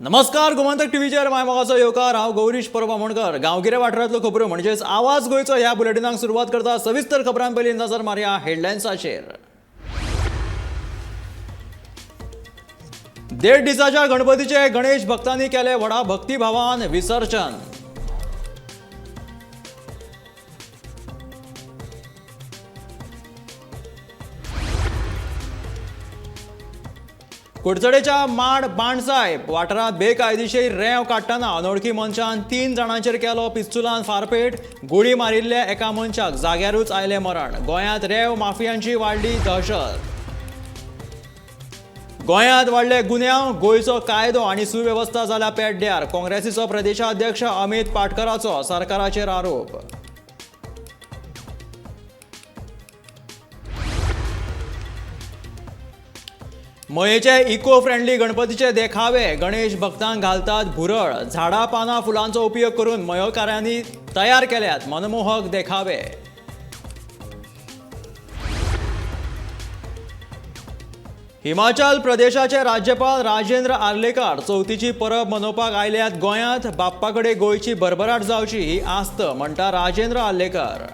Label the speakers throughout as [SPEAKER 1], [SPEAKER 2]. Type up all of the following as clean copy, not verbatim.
[SPEAKER 1] नमस्कार, गोमंतक टीव्हीचेर माय मोगाचो येवकार. हांव गौरीश परब आमोणकर. गांवगिऱ्या वाठारांतल्यो खबरो म्हणजेच आवाज गोंयचो ह्या बुलेटिनाक सुरवात करता. सविस्तर खबरां पयलीं नजर मारया हेडलायन्साचेर. देड दिसाच्या गणपतीचे गणेश भक्तांनी केले व्हडा भक्तिभावान विसर्जन. कुडचडेच्या माड बाणसाय वाठारांत बेकायदेशीर रेंव काडटना अनोळखी मनशान 3 जाणांचेर केलो पिस्तुलान फारपेट. गुळी मारिल्ल्या एका मनशाक जाग्यारूच आयलें मरण. गोंयांत रेंव माफियांची वाडली दहशत. गोंयांत वाडले गुन्यांव, गोंयचो कायदो आनी सुवेवस्था जाल्या पेड्ड्यार. काँग्रेसीचो प्रदेशाध्यक्ष अमित पाटकराचो सरकाराचेर आरोप. मयेचे इको फ्रेंडली गणपतीचे देखावे गणेश भक्तांक घालतात भुरळ. झाडां पानां फुलांचो उपयोग करून मयेकारांनी तयार केल्यात मनमोहक देखावे. हिमाचल प्रदेशाचे राज्यपाल राजेंद्र आर्लेकर चवथीची परब मनोवपाक आयल्यात गोंयांत. बाप्पा कडेन गोंयची भरभराट जावची ही आस्त म्हणटा राजेंद्र आर्लेकर.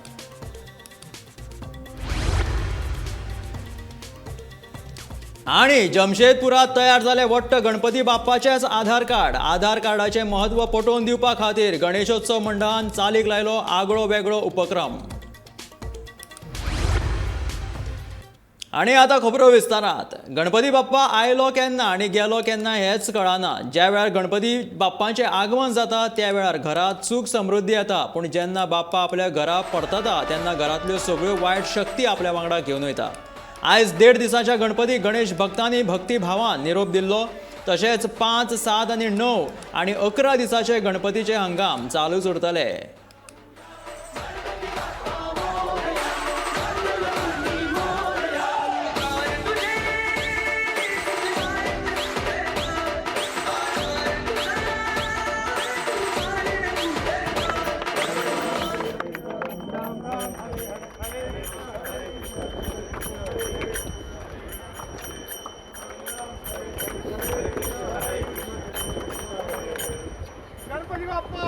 [SPEAKER 1] आनी जमशेदपुरात तयार जाले वट्ट गणपती बाप्पाचेच आधार कार्ड. आधार कार्डाचें म्हत्व पटोवन दिवपा खातीर गणेशोत्सव मंडळान चालीक लायलो आगळो वेगळो उपक्रम. आनी आतां खबरो विस्तारात. गणपती बाप्पा आयलो केन्ना आनी गेलो केन्ना हेंच कळना. ज्या वेळार गणपती बाप्पाचें आगमन जाता त्या वेळार घरांत सूख समृद्धी येता, पूण जेन्ना बाप्पा आपल्या घरा परतता तेन्ना घरांतल्यो सगळ्यो वायट शक्ती आपल्या वांगडा घेवन वयता. आयज देड दिसाच्या गणपती गणेश भक्तांनी भक्तिभावान निरोप दिल्लो. तशेंच 5, 7 आनी 9 आनी 11 दिसाचे गणपतीचे हंगाम चालूच उरतले.
[SPEAKER 2] गणपती बाप्पा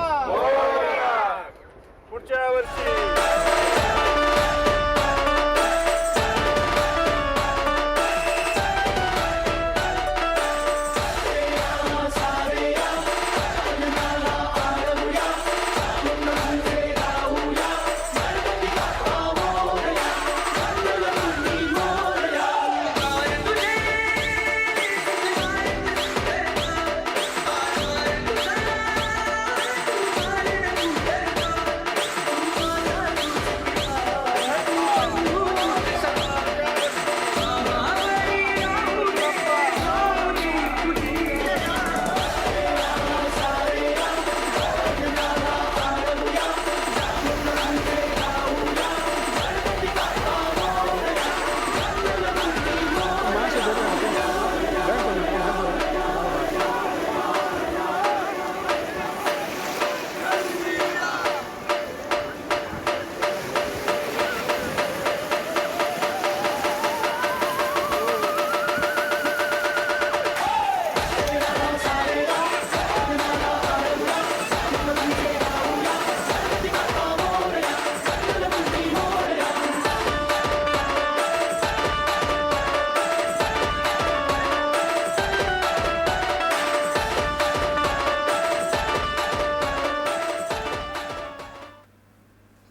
[SPEAKER 2] पुढच्या वर्षी.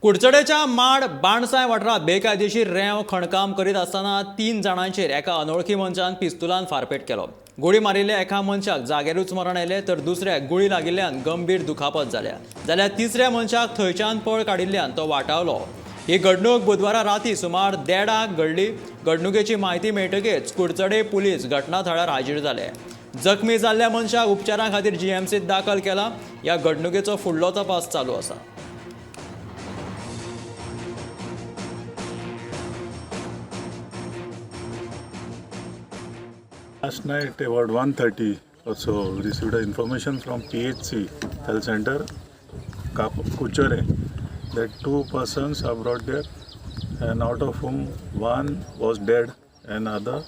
[SPEAKER 1] कुडचडेच्या माड बाणसाय वाठारांत बेकायदेशीर रेंव खणकाम करीत आसतना 3 जाणांचेर एका अनोळखी मनशान पिस्तुलान फारपेट केलो. गोळी मारिल्ल्या एका मनशाक जाग्यारूच मरण आयलें तर दुसऱ्याक गुळी लागिल्ल्यान गंभीर दुखापत जाल्या, जाल्यार तिसऱ्या मनशाक थंयच्यान पळ काडिल्ल्यान तो वाटावलो. ही घडणूक बुधवारा राती सुमार 1:30 घडली. घडणुकेची म्हायती मेळटकीच कुडचडे पुलीस घटनाथळार हाजीर जाले. जखमी जाल्ल्या मनशाक उपचारा खातीर जीएमसीत दाखल केला. ह्या घडणुकेचो फुडलो तपास चालू आसा.
[SPEAKER 3] Last night about 1:30 or so, we received information from PHC Health Center, Kuchore, that 2 persons are brought there, and out of whom one was dead and other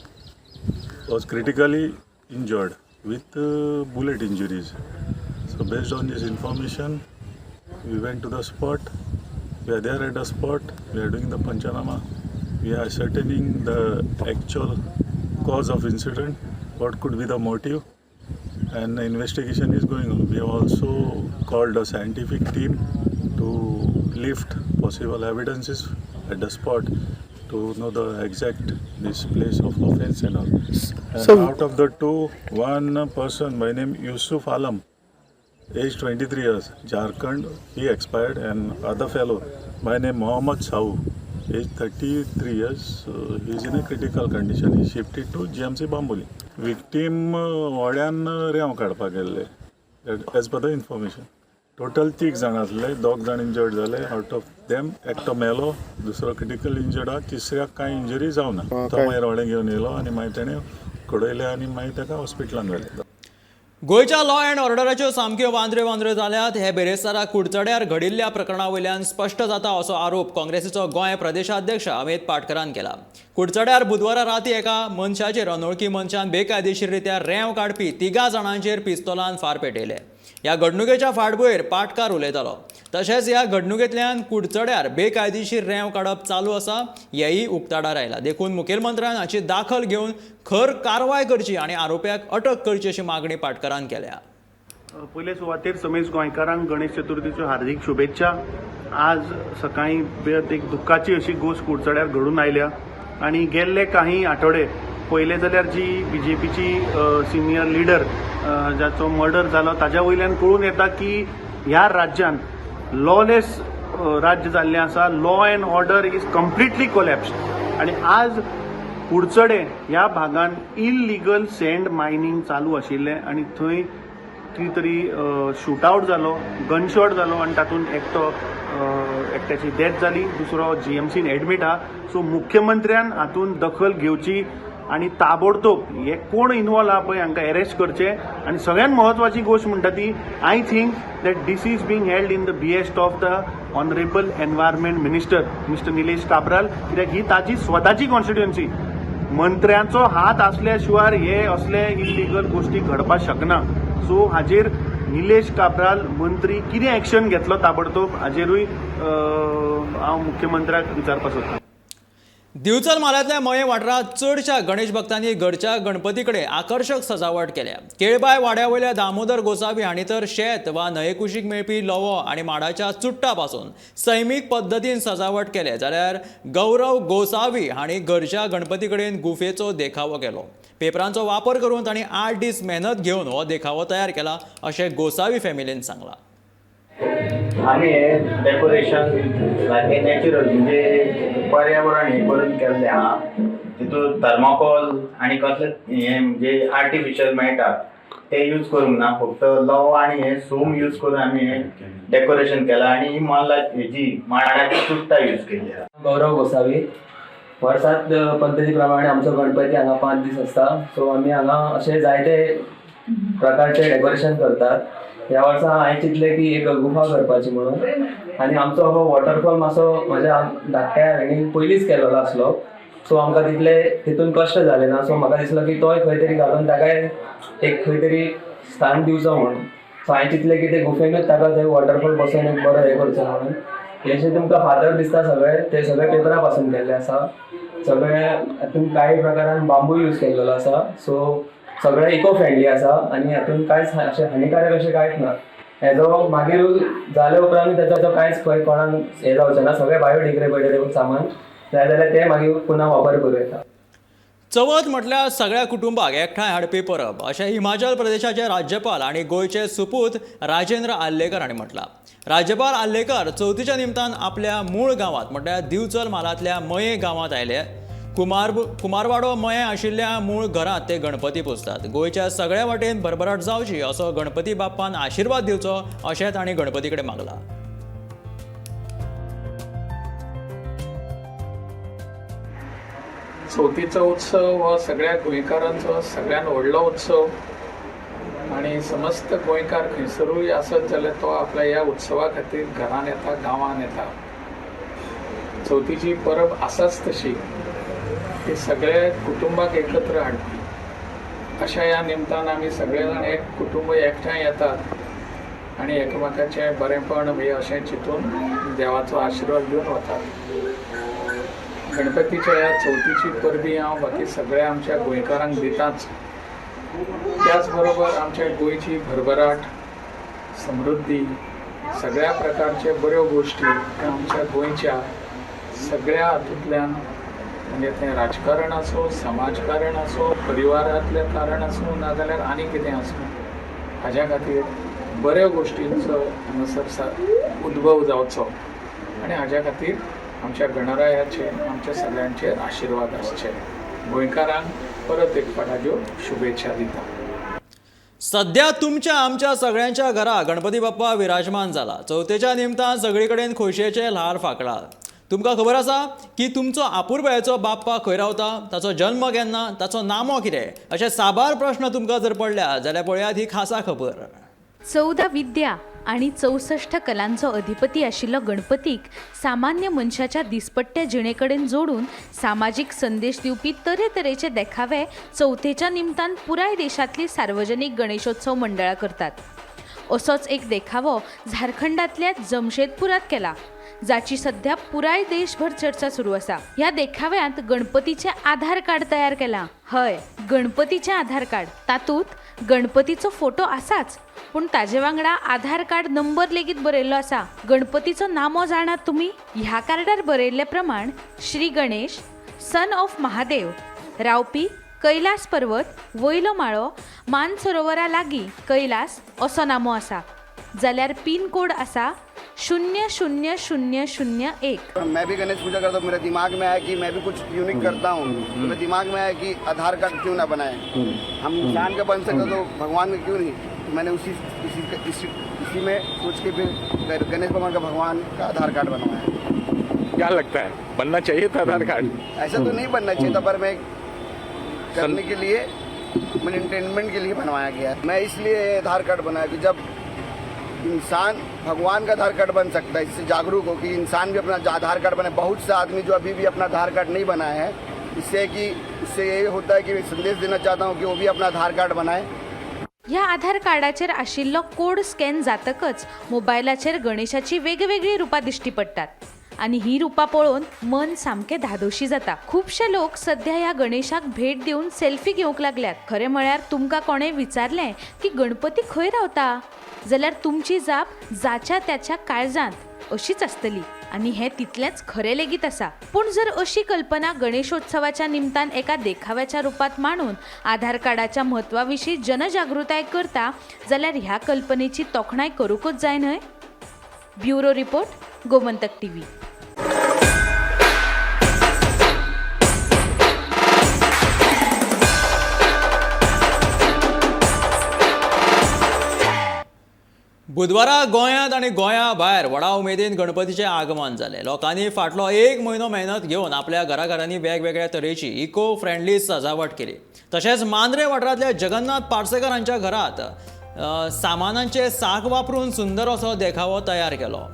[SPEAKER 3] was critically injured. with bullet injuries. So based on this information, we went to the spot. We are there at the spot. We are doing the panchanama. We are ascertaining the actual cause of incident, what could be the motive, and the investigation is going on. We have also called a scientific team to lift possible evidences at the spot to know the exact this place of offense and all. And
[SPEAKER 2] So-
[SPEAKER 3] out of the two, one person by name Yusuf Alam, age 23 years, Jharkhand, he expired, and other fellow by name Mohammad Sahu, age 33 years, he is in a critical condition. He shifted to GMC Bambolim. Victim व्हड्यान रेंव काडपाक गेल्ले as per the information. Total तीग जाण आसले, दोग जाण injured जाले. Out of them एकटो मेलो, दुसरो क्रिटिकल इंजर्ड आहा, तिसऱ्याक कांय इंजरी जावना. तो मागीर व्हडें घेवन येयलो आनी मागीर तेणें कडयलें आनी मागीर ताका हॉस्पिटलान व्हेलें.
[SPEAKER 1] गोंयच्या लॉ अँड ऑर्डराच्यो सामक्यो वांद्र्यो वांद्र्यो जाल्यात हे बेरेस्तारा कुडचड्यार घडिल्ल्या प्रकरणा वयल्यान स्पश्ट जाता असो आरोप काँग्रेसीचो गोंय प्रदेशाध्यक्ष अमित पाटकरान केला. कुडचड्यार बुधवारा राती एका मनशाचेर अनोळखी मनशान बेकायदेशीररित्या रेंव काडपी तिगा जाणांचेर पिस्तोलान फार पेटयले. ह्या घडणुकेच्या फाटभुंयेर पाटकार उलयतालो. तशेंच ह्या घडणुकेंतल्यान कुडचड्यार बेकायदेशीर रेंव काडप चालू आसा हेंय उक्ताडार आयलां. देखून मुखेलमंत्र्यान हाची दाखल घेवन खर कारवाय करची आनी आरोप्याक अटक करची अशी मागणी पाटकरान केल्या.
[SPEAKER 4] पयले सुवातेर समेस्त गोंयकारांक गणेश चतुर्थीच्यो हार्दीक शुभेच्छा. आज सकाळीं बेत एक दुख्खाची अशी गोश्ट कुडचड्यार घडून आयल्या आनी गेल्ले काही आठवडे पयले जाल्यार जी बीजेपीची सिनियर लिडर जाचो मर्डर जालो ताज्या वयल्यान कळून येता की ह्या राज्यांत लॉलेस राज्य जाल्लें आसा. Law and order is completely collapsed आनी आज कुडचडे ह्या भागान इलिगल सँड मायनींग चालू आशिल्लें आनी थंय कितें तरी शूटआवट जालो, गनशॉट जालो आनी तातूंत एकटो एकट्याची डेथ जाली, दुसरो जीएमसीन एडमीट आहा. सो मुख्यमंत्र्यान हातूंत दखल घेवची आनी ताबडतोब हे कोण इनवॉल्व आहा पळय हांकां एरेस्ट करचे. आनी सगळ्यात म्हत्वाची गोश्ट म्हणटा ती I think that this is being held in the behest of the honourable environment minister mister Nilesh Cabral, कित्याक ही ताजी स्वताची कॉन्स्टिट्युएन्सी. मंत्र्यांचो हात असल्या शिवाय हे असले इलिगल गोश्टी घडपाक शकना. सो हाजेर निलेश काब्राल मंत्री कितें एक्शन घेतलो ताबडतोब हाजेरूय हांव मुख्यमंत्र्याक विचारपाक सोदतां.
[SPEAKER 1] दिवचल म्हालांतल्या मयें वाठारांत चडशा गणेश भक्तांनी घरच्या गणपती कडेन आकर्शक सजावट केल्या. केळबाय वाड्या वयल्या दामोदर गोसावी हांणी तर शेत वा न्हंये कुशीक मेळपी लवो आनी माडाच्या चुट्टा पासून सैमीक पद्दतीन सजावट केले, जाल्यार गौरव गोसावी हांणी घरच्या गणपती कडेन गुफेचो देखावो केलो. पेपरांचो वापर करून तांणी 8 दीस मेहनत घेवन हो देखावो तयार केला अशें गोसावी फॅमिलीन सांगलां.
[SPEAKER 5] आमी हे डेकोरेशन सारकें नॅचरल म्हणजे पर्यावरण हे करून केल्लें आहा. तितून थर्माकोल आनी कसले हे म्हणजे आर्टिफिशियल मेळटा ते यूज करूंक ना, फक्त लवो आनी हे सूम यूज करून आमी हे डेकोरेशन केलां आनी ही मल्ला हेजी माडाची चुट्टां यूज केल्ली आहा.
[SPEAKER 6] गौरव गोसावी. वर्सात पद्दती प्रमाणे आमचो गणपती हांगा 5 दीस आसता. सो आमी हांगा अशे जायते प्रकारचे डेकोरेशन करतात. ह्या वर्सा हांवें चिंतलें की एक गुफा करपाची म्हणून आनी आमचो हो वॉटरफॉल मातसो म्हज्या धाकट्या हांणी पयलींच केलेलो आसलो. सो आमकां तितले तितून कश्ट जाले ना. सो म्हाका दिसलो की तोय खंय तरी घालून ताकाय एक खंय तरी स्थान दिवचो म्हणून. सो हांवें चिंतलें की ते गुफेनूच ताका थंय वॉटरफॉल बसोवन एक बरो हें करचो म्हणून. हे जे तुमकां फातर दिसता सगळे ते सगळे पेपरा पासून केल्ले आसा. सगळे हातून कांय प्रकारान बांबू यूज केल्लो आसा. सो सगळे इको फ्रेंडली आसा आनी हातून कांयच अशें हानिकारक अशें कांयच ना. हेजो मागीर जाले उपरांत तेजो कांयच खंय कोणाक हें जावचें ना. सगळें बायोडिग्रेडेबल सामान जाय जाल्यार तें मागीर पुन्हा वापर करूं येता.
[SPEAKER 1] चवथ म्हटल्यार सगळ्या कुटुंबाक एकठांय हाडपी परब अशें हिमाचल प्रदेशाचे राज्यपाल आनी गोंयचे सुपूत राजेंद्र आर्लेकर हांणी म्हटलां. राज्यपाल आर्लेकर चवथीच्या निमतान आपल्या मूळ गांवांत म्हटल्यार दिवचल म्हालांतल्या मयें गांवांत आयले. कुमारवाडो मयें आशिल्ल्या मूळ घरांत ते गणपती पुजतात. गोंयच्या सगळ्या वाटेन भरभराट जावची असो गणपती बाप्पान आशिर्वाद दिवचो अशें तांणी गणपती कडेन मागलां.
[SPEAKER 7] चवथीचो उत्सव हो सगळ्या गोंयकारांचो सगळ्यान व्हडलो उत्सव आनी समस्त गोंयकार खंयसरूय आसत जाल्यार तो आपल्या ह्या उत्सवा खातीर घरान येता, गांवान येता. चवथीची परब आसाच तशी ती सगळ्या कुटुंबाक एकत्र हाडपी. अशा ह्या निमतान आमी सगळे जाण एक कुटुंब एकठांय येतात आनी एकमेकाचें बरेंपण बी अशें चिंतून देवाचो आशिर्वाद घेवन वतात. गणपतीच्या ह्या चवथीची परबी हांव बाकी सगळ्या आमच्या गोंयकारांक दिताच, त्याच बरोबर आमच्या गोंयची भरभराट, समृद्धी, सगळ्या प्रकारचे बऱ्यो गोश्टी आमच्या गोंयच्या सगळ्या हातूंतल्यान, म्हणजे तें राजकारण आसूं, समाजकारण आसूं, परिवारांतलें कारण आसूं, नाजाल्यार आनी कितें आसूं, हाज्या खातीर बऱ्या गोश्टींचो हांगासर उद्भव जावचो आनी हाज्या खातीर आमच्या गणरायाचे, आमच्या सगळ्यांचेर आशिर्वाद आसचे. गोंयकारांक परत एक फावट हाज्यो शुभेच्छा दिता.
[SPEAKER 1] सध्या तुमच्या आमच्या सगळ्यांच्या घरा गणपती बाप्पा विराजमान जाला. चवथेच्या निमतान सगळे कडेन खोशयेचे ल्हार फांकला. तुमकां खबर आसा की तुमचो आपुरबायेचो बाप्पा खंय रावता, ताचो जल्म केन्ना, ताचो नामो कितें, अशे साबार प्रश्न तुमकां जर पडल्या जाल्यार पळयात ही खासा खबर.
[SPEAKER 2] 14 विद्या आणि 64 कलांचो अधिपती आशिल्लो गणपतीक सामान्य मनशाच्या दिसपट्ट्या जिणेकडेन जोडून सामाजीक संदेश दिवपी तरेतरेचे देखावे चवथेच्या निमतान पुराय देशांतली सार्वजनिक गणेशोत्सव मंडळां करतात. असोच एक देखावो झारखंडांतल्या जमशेदपुरात केला, जाची सध्या पुराय देशभर चर्चा सुरू आसा. ह्या देखाव्यांत गणपतीचें आधार कार्ड तयार केलां. हय, गणपतीचें आधार कार्ड. तातूंत गणपतीचो फोटो आसाच, पूण ताजे वांगडा आधार कार्ड नंबर लेगीत बरयल्लो आसा. गणपतीचो नामो जाणात तुमी? ह्या कार्डार बरयल्ले प्रमाण श्री गणेश सन ऑफ महादेव, रावपी कैलास पर्वत, वयलो माळो, मानसरोवरा लागीं कैलास असो नामो आसा. जाल्यार पिन कोड आसा 0 0 0 0 1.
[SPEAKER 8] मैं भी गणेश पूजा करता हूँ, मेरे दिमाग में आया कि मैं भी कुछ यूनिक करता हूँ। मेरे दिमाग में आया कि आधार कार्ड क्यों ना बनाए, हम इंसान का बन सकते तो भगवान का क्यों नहीं। तो मैंने उसी इसी इसी, इसी में सोच के फिर गणेश भगवान का आधार कार्ड बनवाया।
[SPEAKER 9] क्या लगता है, बनना चाहिए था आधार कार्ड?
[SPEAKER 8] ऐसा तो नहीं बनना चाहिए था, पर मैं करने के लिए, मैंने एंटरटेनमेंट के लिए बनवाया गया। मैं इसलिए आधार कार्ड बनाया कि जब इंसान भगवान का आधार कार्ड बन सकता है, इससे जागरूक हो कि इंसान भी अपना आधार कार्ड बनाए। बहुत से आदमी जो अभी भी अपना आधार कार्ड नहीं बनाए हैं, इससे कि इससे ये होता है कि संदेश देना चाहता हूँ कि वो भी अपना आधार कार्ड बनाए।
[SPEAKER 2] ह्या आधार कार्डाचेर आशिल्लो कोड स्कॅन जातकच मोबायलाचेर गणेशाची वेगवेगळी रुपां दिश्टी पडटात आनी ही रुपां पळोवन मन सामकें धादोशी जाता. खुबशे लोक सध्या ह्या गणेशाक भेट दिवन सेल्फी घेवंक लागल्यात. खरें म्हळ्यार तुमकां कोणें विचारलें की गणपती खंय रावता जाल्यार तुमची जाप जाच्या त्याच्या काळजांत अशीच आसतली आनी हें तितलेंच खरें लेगीत आसा. पूण जर अशी कल्पना गणेशोत्सवाच्या निमतान एका देखाव्याच्या रुपांत मांडून आधार कार्डाच्या म्हत्वा विशीं जनजागृताय करता जाल्यार ह्या कल्पनेची तोखणाय करूंकच जाय न्हय? Bureau report, Gomantak TV.
[SPEAKER 1] बुधवारा गोंयांत आनी गोंया भायर व्हडा उमेदीन गणपतीचें आगमन जालें. लोकांनी फाटलो एक म्हयनो मेहनत घेवन आपल्या घराघरांनी वेगवेगळ्या तरेची इको फ्रेंडली सजावट केली. तशेंच मांद्रे वाठारांतल्या जगन्नाथ पार्सेकर हांच्या घरांत सामानांचे साक वापरून सुंदर असो देखावो तयार केलो.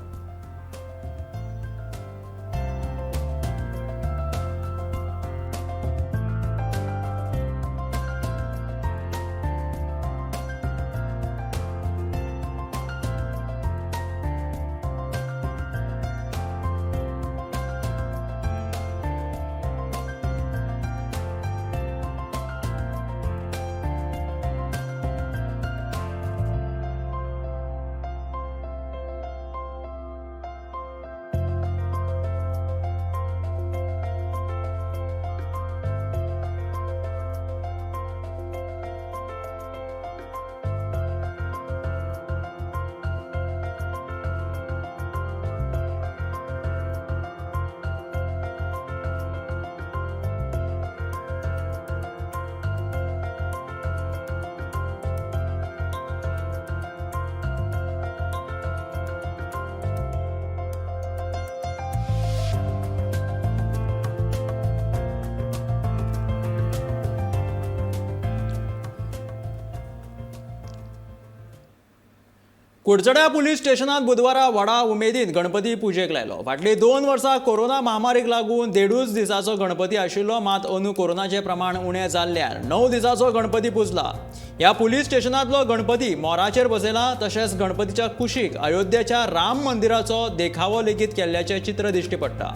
[SPEAKER 1] कुडचड्या पुलीस स्टेशनात बुधवारा व्हडा उमेदीन गणपती पुजेक लायलो. फाटलीं 2 वर्सां कोरोना महामारीक लागून 1.5 दिसाचो गणपती आशिल्लो, मात अंदू कोरोनाचें प्रमाण उणें जाल्ल्यान 9 दिसाचो गणपती पुजला. ह्या पुलीस स्टेशनांतलो गणपती मोराचेर बसयला. तशेंच गणपतीच्या कुशीक अयोध्येच्या राम मंदिराचो देखावो लेगीत केल्ल्याचें चित्र दिश्टी पडटा.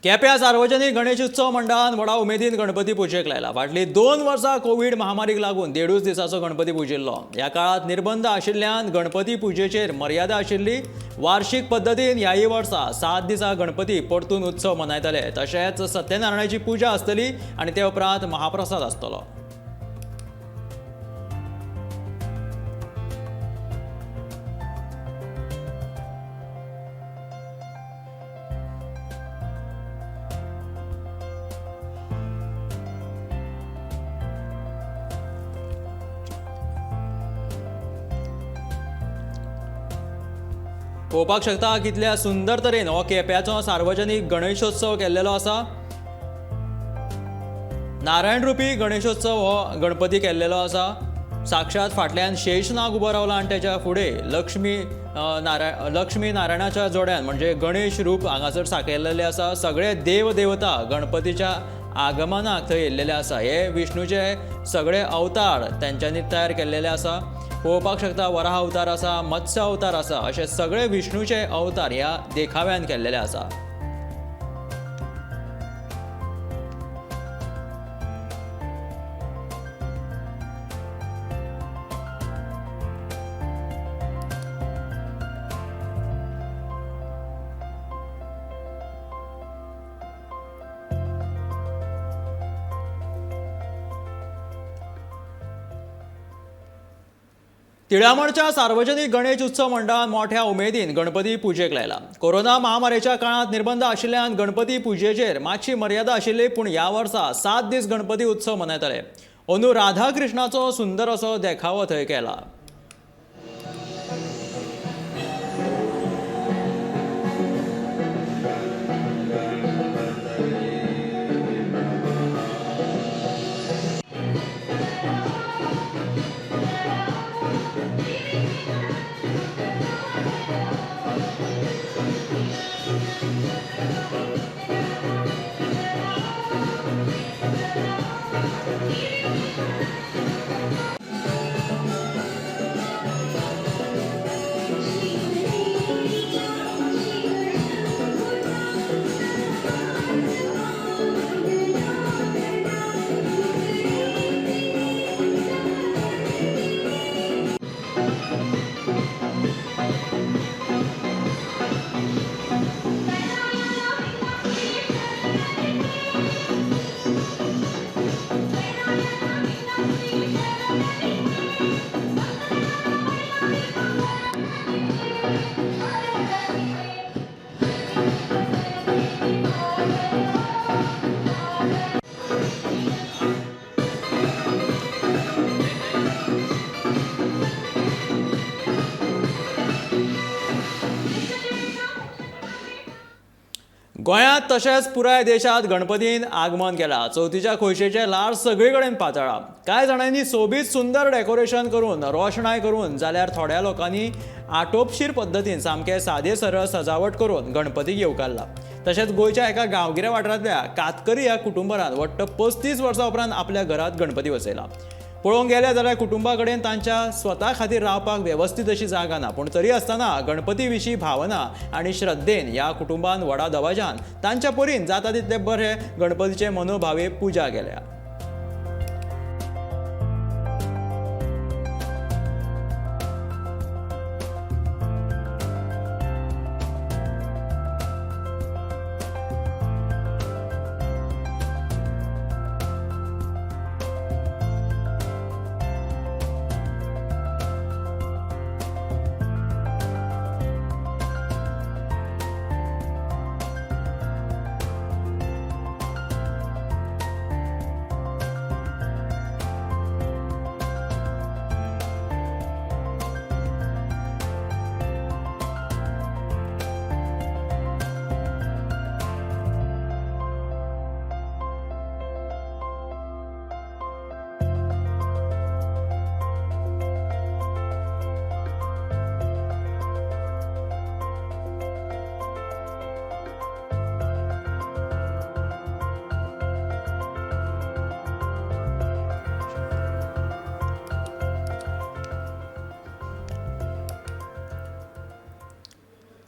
[SPEAKER 1] केप्यां सार्वजनिक गणेश उत्सव मंडळान व्हडा उमेदीन गणपती पुजेक लायला. फाटलीं 2 वर्सां कोवीड महामारीक लागून 1.5 दिसाचो गणपती पुजिल्लो. ह्या काळांत निर्बंध आशिल्ल्यान गणपती पुजेचेर मर्यादा आशिल्ली. वार्षिक पद्दतीन ह्याय वर्सा 7 दिसा गणपती परतून उत्सव मनयतले. तशेंच सत्यनारायणाची पुजा आसतली आनी ते उपरांत महाप्रसाद आसतलो. पळोवपाक शकता कितल्या सुंदर तरेन हो केप्याचो सार्वजनिक गणेशोत्सव केल्लेलो आसा. नारायण रुपी गणेशोत्सव हो गणपती केल्लेलो आसा. साक्षात फाटल्यान शेषनाग उबो रावला आनी तेच्या फुडें लक्ष्मी नारायणाच्या जोड्यान म्हणजे गणेश रूप हांगासर साकारलेलें आसा. सगळे देव देवता गणपतीच्या आगमनाक थंय येयल्लेले आसा. हे विष्णूचे सगळे अवतार तेंच्यांनी तयार केल्लेले आसा. पळोवपाक शकता वराह अवतार आसा, मत्स्य अवतार आसा, अशे सगळे विष्णूचे अवतार ह्या देखाव्यान केल्लेले आसा. तिळामळच्या सार्वजनिक गणेश उत्सव मंडळान मोठ्या उमेदीन गणपती पुजेक लायला. कोरोना महामारीच्या काळांत निर्बंध आशिल्ल्यान गणपती पुजेचेर मातशी मर्यादा आशिल्ली, पूण ह्या वर्सा 7 दीस गणपती उत्सव मनयतले. अंदू राधा कृष्णाचो सुंदर असो देखावो थंय केला. गोंयांत तशेंच पुराय देशांत गणपतीन आगमन केलां. चवथीच्या खोशयेचें ल्हार सगळे कडेन पातळ्ळां. कांय जाणांनी सोबीत सुंदर डेकोरेशन करून रोशणाय करून, जाल्यार थोड्या लोकांनी आटोपशीर पद्दतीन सामकें सादे सरळ सजावट करून गणपतीक येवकारला. तशेंच गोंयच्या एका गांवगिऱ्या वाठारांतल्या कातकरी ह्या कुटुंबान वट्ट 35 वर्सां उपरांत आपल्या घरांत गणपती बसयला. पळोवंक गेले जाल्यार कुटुंबा कडेन तांच्या स्वता खातीर रावपाक वेवस्थीत अशी जागा ना, पूण तरी आसतना गणपती विशीं भावना आनी श्रद्धेन ह्या कुटुंबान व्हडा दबाज्यान तांच्या परीन जाता तितले बरे गणपतीचे मनोभावे पुजा केल्या.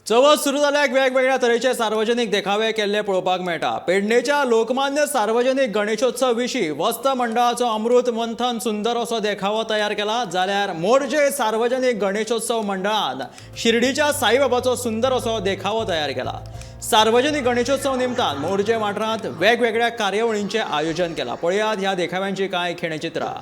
[SPEAKER 1] चवथ सुरू जाल्याक वेगवेगळ्या तरेचे सार्वजनीक देखावे केल्ले पळोवपाक मेळटा. पेडणेच्या लोकमान्य सार्वजनीक गणेशोत्सव विशीं वस्त मंडळाचो अमृत मंथन सुंदर असो देखावो तयार केला, जाल्यार मोरजे सार्वजनीक गणेशोत्सव मंडळान शिर्डीच्या साईबाबाचो सुंदर असो देखावो तयार केला. सार्वजनीक गणेशोत्सव निमतान मोरजे वाठारांत वेगवेगळ्या कार्यावळींचें आयोजन केलां. पळयात ह्या देखाव्यांची कांय खेणचित्रां.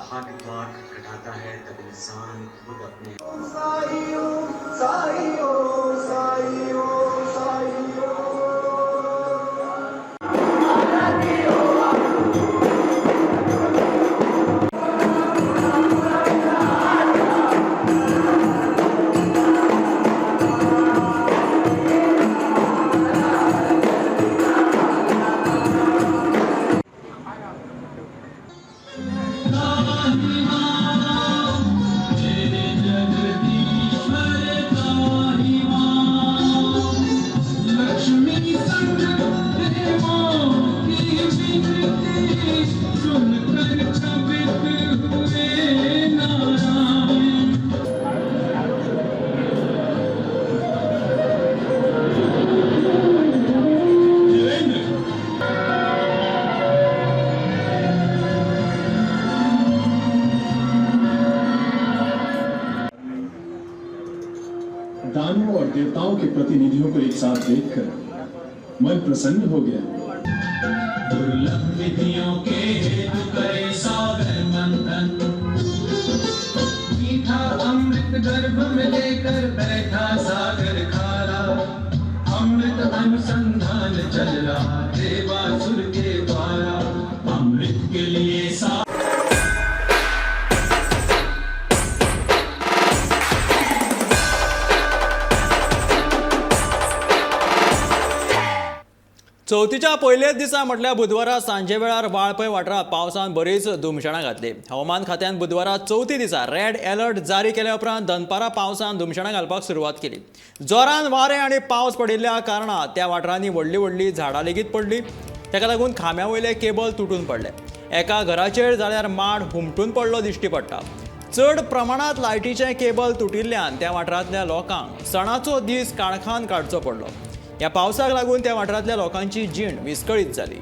[SPEAKER 10] दानवों और देवताओं के प्रतिनिधियों को एक साथ देखकर मन प्रसन्न हो गया।
[SPEAKER 11] दुर्लभ विधियों के हेतु करे सागर मंथन, मीठा अमृत गर्भ में लेकर बैठा सागर खारा। अमृत अनुसंधान चल रहा देवासुर के द्वारा, अमृत के लिए
[SPEAKER 1] चवथीच्या पयल्याच दिसा म्हटल्यार बुधवारा सांजे वेळार वाळपय वाठारांत पावसान बरीच धुमशणां घातली. हवामान खात्यान बुधवारा चवथी दिसा रेड अलर्ट जारी केल्या उपरांत दनपारा पावसान धुमशणां घालपाक सुरवात केली. जोरान वारें आनी पावस पडिल्ल्या कारणान त्या वाठारांनी व्हडलीं व्हडलीं झाडां लेगीत पडली. ताका लागून खांब्या वयले केबल तुटून पडले. एका घराचेर जाल्यार माड हुमटून पडलो दिश्टी पडटा. चड प्रमाणांत लायटीचें केबल तुटिल्ल्यान त्या वाठारांतल्या लोकांक सणाचो दीस काळखान काडचो पडलो. ह्या पावसाक लागून त्या वाठारांतल्या लोकांची जीण विस्कळीत जाली.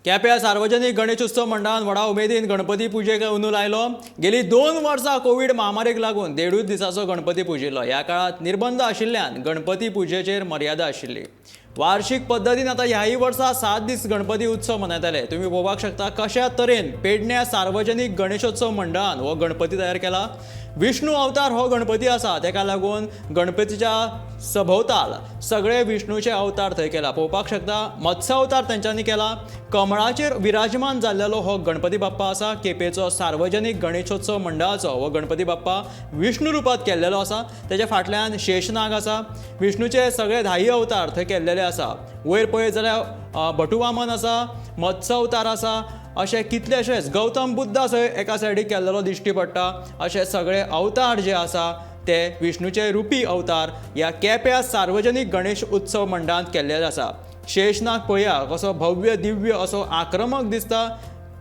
[SPEAKER 1] केप्यां सार्वजनीक गणेशोत्सव मंडळान व्हडा उमेदीन गणपती पुजेक अंदू लायलो. गेली 2 वर्सां कोवीड महामारीक लागून 1.5 दिसाचो गणपती पुजिल्लो. ह्या काळांत निर्बंध आशिल्ल्यान गणपती पुजेचेर मर्यादा आशिल्ली. वार्षिक पद्दतीन आतां ह्याय वर्सा 7 दीस गणपती उत्सव मनयतले. तुमी पळोवपाक शकता कशा तरेन पेडण्या सार्वजनीक गणेशोत्सव मंडळान हो गणपती तयार केला. विष्णू अवतार हो गणपती आसा, ताका लागून गणपतीच्या सभोवताल सगळे विष्णूचे अवतार थंय केला. पळोवपाक शकता मत्स्य अवतार तेंच्यांनी केला. कमळाचेर विराजमान जाल्लेलो हो गणपती बाप्पा आसा. केपेचो सार्वजनीक गणेशोत्सव मंडळाचो हो गणपती बाप्पा विष्णू रुपांत केल्लेलो आसा. तेच्या फाटल्यान शेषनाग आसा. विष्णूचे सगळे 10 अवतार थंय केल्लेले आसा. वयर पळयत जाल्यार भटुवामन आसा, मत्स्य अवतार आसा, अशे कितलेशेच गौतम बुद्धा थंय एका सायडीक केल्लेलो दिश्टी पडटा. अशे सगळे अवतार जे आसा ते विष्णूचे रुपी अवतार ह्या केप्या सार्वजनीक गणेश उत्सव मंडळांत केल्लेले आसा. शेषनाग पळया कसो भव्य दिव्य असो आक्रमक दिसता.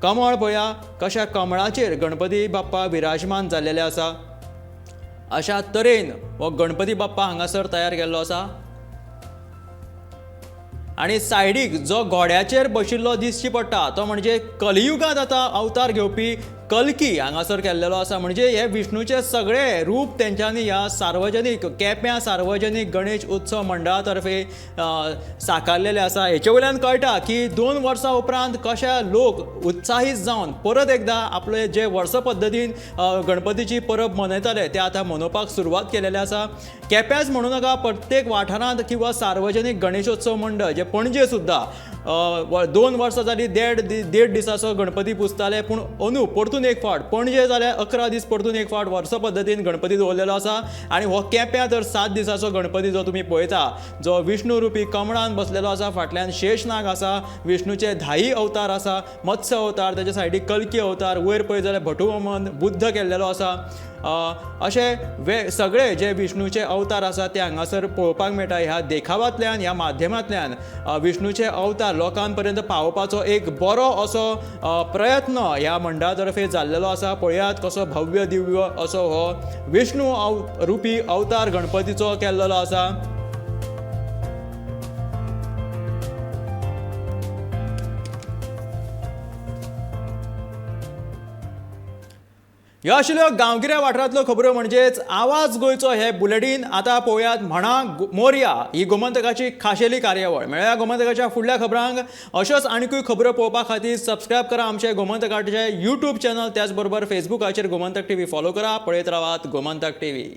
[SPEAKER 1] कमळ पळया कशा कमळाचेर गणपती बाप्पा विराजमान जाल्लेले आसा. अशा तरेन हो गणपती बाप्पा हांगासर तयार केल्लो आसा. आनी सायडीक जो घोड्याचेर बशिल्लो दिसची पडटा तो म्हणजे कलियुगांत आतां अवतार घेवपी कल्की हांगासर केल्लेलो आसा. म्हणजे हे विष्णूचे सगळे रूप तेंच्यांनी ह्या सार्वजनीक केप्यां सार्वजनीक गणेश उत्सव मंडळा तर्फे साकारलेले आसा. हेचे वयल्यान कळटा की 2 वर्सां उपरांत कशे लोक उत्साहीत जावन परत एकदां आपले जे वर्स पद्दतीन गणपतीची परब मनयताले ते आतां मनोवपाक सुरवात केलेले आसा. केप्यांच म्हणू नाका, प्रत्येक वाठारांत किंवा सार्वजनीक गणेशोत्सव मंडळ जे पणजे सुद्दां 2 वर्सां जाली देड दिसाचो गणपती पुजताले, पूण अंदू परतून एक फावट पणजे जाल्यार 11 दीस परतून एक फावट वर्स पद्दतीन गणपती दवरलेलो आसा. आनी हो केप्यां तर 7 दिसाचो गणपती जो तुमी पळयता, जो विष्णू रुपी कमळान बसलेलो आसा, फाटल्यान शेषनाग आसा, विष्णूचे 10 अवतार आसा, मत्स्य अवतार, ताच्या सायडीक कल्की अवतार, वयर पळयत जाल्यार भटुमन बुद्ध केल्लेलो आसा. अशे सगळे जे विष्णूचे अवतार आसा ते हांगासर पळोवपाक मेळटा. ह्या देखावांतल्यान, ह्या माध्यमांतल्यान विष्णूचे अवतार लोकांपर्यंत पावोवपाचो एक बरो असो प्रयत्न ह्या मंडळा तर्फे जाल्लेलो आसा. पळयात कसो भव्य दिव्य असो हो विष्णू रुपी अवतार गणपतीचो केल्लेलो आसा. ह्यो आशिल्ल्यो गांवगिऱ्या वाठारांतल्यो खबरो म्हणजेच आवाज गोंयचो हे बुलेटीन. आतां पळोवयात म्हणा मोरया ही गोमंतकाची खाशेली कार्यावळ. मेळया गोमंतकाच्या फुडल्या खबरांक. अश्योच आनीकूय खबरो पळोवपा खातीर सबस्क्रायब करा आमचे गोमंतकाचे यूट्यूब चॅनल, त्याच बरोबर फेसबुकाचेर गोमंतक टीव्ही फॉलो करा. पळयत रावात गोमंतक टीव्ही.